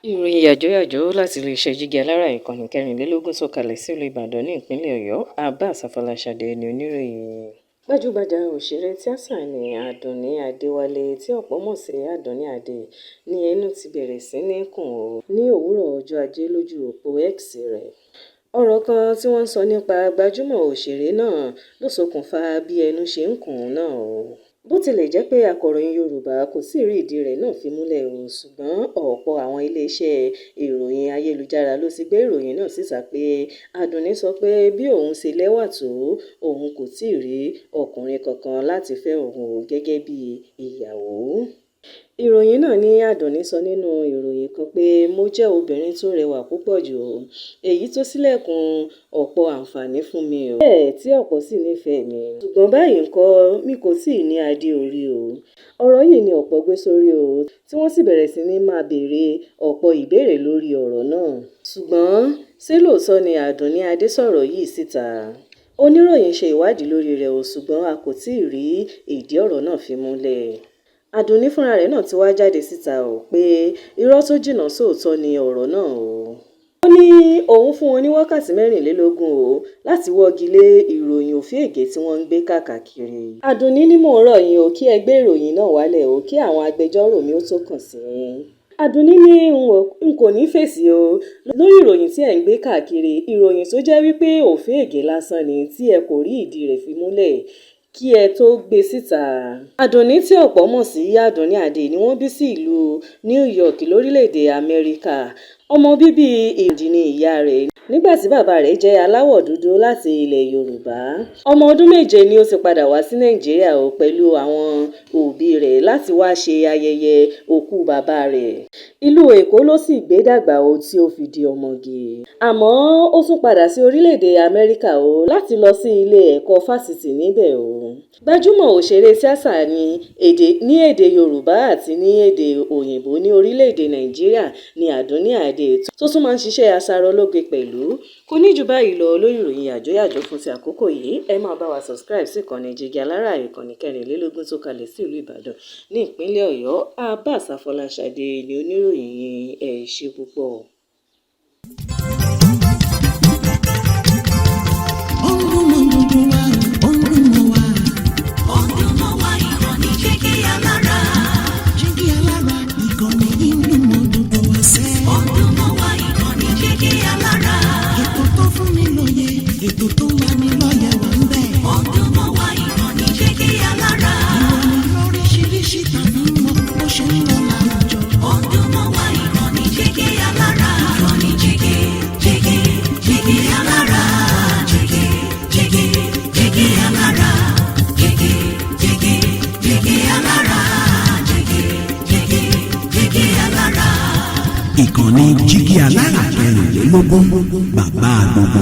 Ìròyìn yàjóyàjó láti iléeṣẹ́ Jígí Alára, ìkànnì kẹrìnlélógún tó kalẹ̀ sílùú Ìbàdàn ní ìpínlẹ̀ Ọ̀yọ́. Abbas Afọláṣadé ni oníròyìn. Gbajúgbajà òṣèré tíátà ní Àdùnní Adéwálé, tí ọ̀pọ̀ mọ̀ sí Àdùnní Adé, ní ẹnu ti bẹ̀rẹ̀ sí ní kùn ún ní òwúrọ̀ ọjọ́ Ajé lójú òpó X rẹ̀. Ọ̀rọ̀ kan tí wọ́n sọ nípa gbajúmọ̀ òṣèré náà ló ṣokùnfà bí ẹnu ṣe ń kùn ún náà o. Bó tilẹ̀ jẹ́ pé Akọ̀ròyìn Yorùbá kò tíì rí ìdí rẹ̀ náà fi múlẹ̀ o, ṣùgbọ́n ọ̀pọ̀ àwọn iléeṣẹ́ ìròyìn ayélujára ló ti gbé ìròyìn náà síta pé Àdùnní sọ pé bí òun ṣe lẹ́wà tó, òun kò tíì rí ọkùnrin kankan láti fẹ́ òun gẹ́gẹ́ bí ìyàwó. Ìròyìn náà ní Àdùnní sọ nínú ìròyìn kan pé, "Mo jẹ́ obìnrin tó rẹwà púpọ̀ jù o, èyí tó ṣílẹ̀kùn ọ̀pọ̀ àǹfààní fún mi o, bẹ́ẹ̀ tí ọ̀pọ̀ sì nífẹ̀ẹ́ mi. Ṣùgbọ́n báyìí ńkọ́, mi kò tíì ní adé orí o." Ọ̀rọ̀ yìí ni ọ̀pọ̀ gbé sórí o, tí wọ́n sì bẹ̀rẹ̀ sí ní máa béèrè ọ̀pọ̀ ìbéèrè lórí ọ̀rọ̀ náà. Ṣùgbọ́n ṣé lóòótọ́ ni Àdùnní Adé sọ̀rọ̀ yìí síta? Oníròyìn ṣe ìwádìí lórí rẹ̀ o, ṣùgbọ́n a kò tíì rí ìdí ọ̀rọ̀ náà fi múlẹ̀. Àdùnní fúnra rẹ̀ náà ti wá jáde síta o pé irọ́ tó jìnnà sóòótọ́ ni ọ̀rọ̀ náà o. Ó ní òun fún wọn ní wákàtí 24 o láti wọ́gi lé ìròyìn òfegè tí wọ́n ń gbé káàkiri. Àdùnní ni mò ń rọ̀ yín o kí ẹ gbé ìròyìn náà wálẹ̀ o kí àwọn agbẹjọ́rò mi ó tó kàn sí yín. Àdùnní ní n kò ní fèsì o lórí ìròyìn tí ẹ̀ ń gbé káàkiri, ìròyìn tó jẹ́ wípé òfegè lásán ni tí ẹ kò rí ìdí rẹ̀ fi múlẹ̀ kí ẹ tóó gbé e síta. Àdùnní tí ọ̀pọ̀ mọ̀ sí Àdùnní Adé ni wọ́n bí sí ìlú New York lórílẹ̀-èdè Amẹ́ríkà. Ọmọ bíbí Ìndì ni ìyá rẹ̀ nígbà tí bàbá rẹ̀ jẹ́ aláwọ̀ dúdú láti ilẹ̀ Yorùbá. Ọmọ ọdún 7 ni ó ti padà wá sí Nàìjíríà o pẹ̀lú àwọn òbí rẹ̀ láti wáá ṣe ayẹyẹ òkú bàbá rẹ̀. Ìlú Èkó ló sì gbé dàgbà o tí ó fi di ọmọge. Àmọ́ ó tún padà sí orílẹ̀-èdè Amẹ́ríkà o láti lọ sí ilé ẹ̀kọ́ fásitì níbẹ̀ o. Gbajúmọ̀ òṣèré tíátà ní èdè Yorùbá àti ní èdè òyìnbó ní orílẹ̀-èdè Nàìjíríà ní Àdùnní Adé tó tún máa ń ṣiṣẹ́ aṣaralóge pẹ̀lú. Kò ní jù báyìí lọ lórí ìròyìn yàjóyàjó fún ti àkókò yìí. Ẹ máa bá wa subscribe sí ìkànnì Jígí Alára, ìkànnì kẹrìnlélógún tó kalẹ̀ sí ìlú Ìbàdàn ní ìpínlẹ̀ Ọ̀yọ́. Abbas Afọláṣadé ni oníròyìn yín. Ẹ ṣé púpọ̀. Ó ń dún mọ́ gbogbo wa, ó ń dún mọ́ wa. Ó ń dún mọ́ wa, ìkànnì Jígí Alára. Jígí Alára, ìkànnì yìí ń dún mọ́ gbogbo wa sẹ́. Ó ń dún mọ́ wa, ìkànnì Jígí Alára. Ètò tó fún ni lóye, ètò tó ń lani lọ́yẹ̀ wà ń bẹ̀. Ó ń dún mọ́ wa, ìkànnì Jígí Alára. Ìròyìn lóríṣiríṣi tàbí mọ bó ṣe ń lọ láwùjọ. Ó ń dún mọ́ wa, ìkànnì Jígí Alára. Ìkànnì Jígí, Jígí, Jígí Alára. Jígí, Jígí, Jígí Alára. Jígí, Jígí, Jígí Alára. Jígí, Jígí, Jígí Alára. Ìkànnì Jígí Alára kẹrìnlélógún, bàbá gbogbo.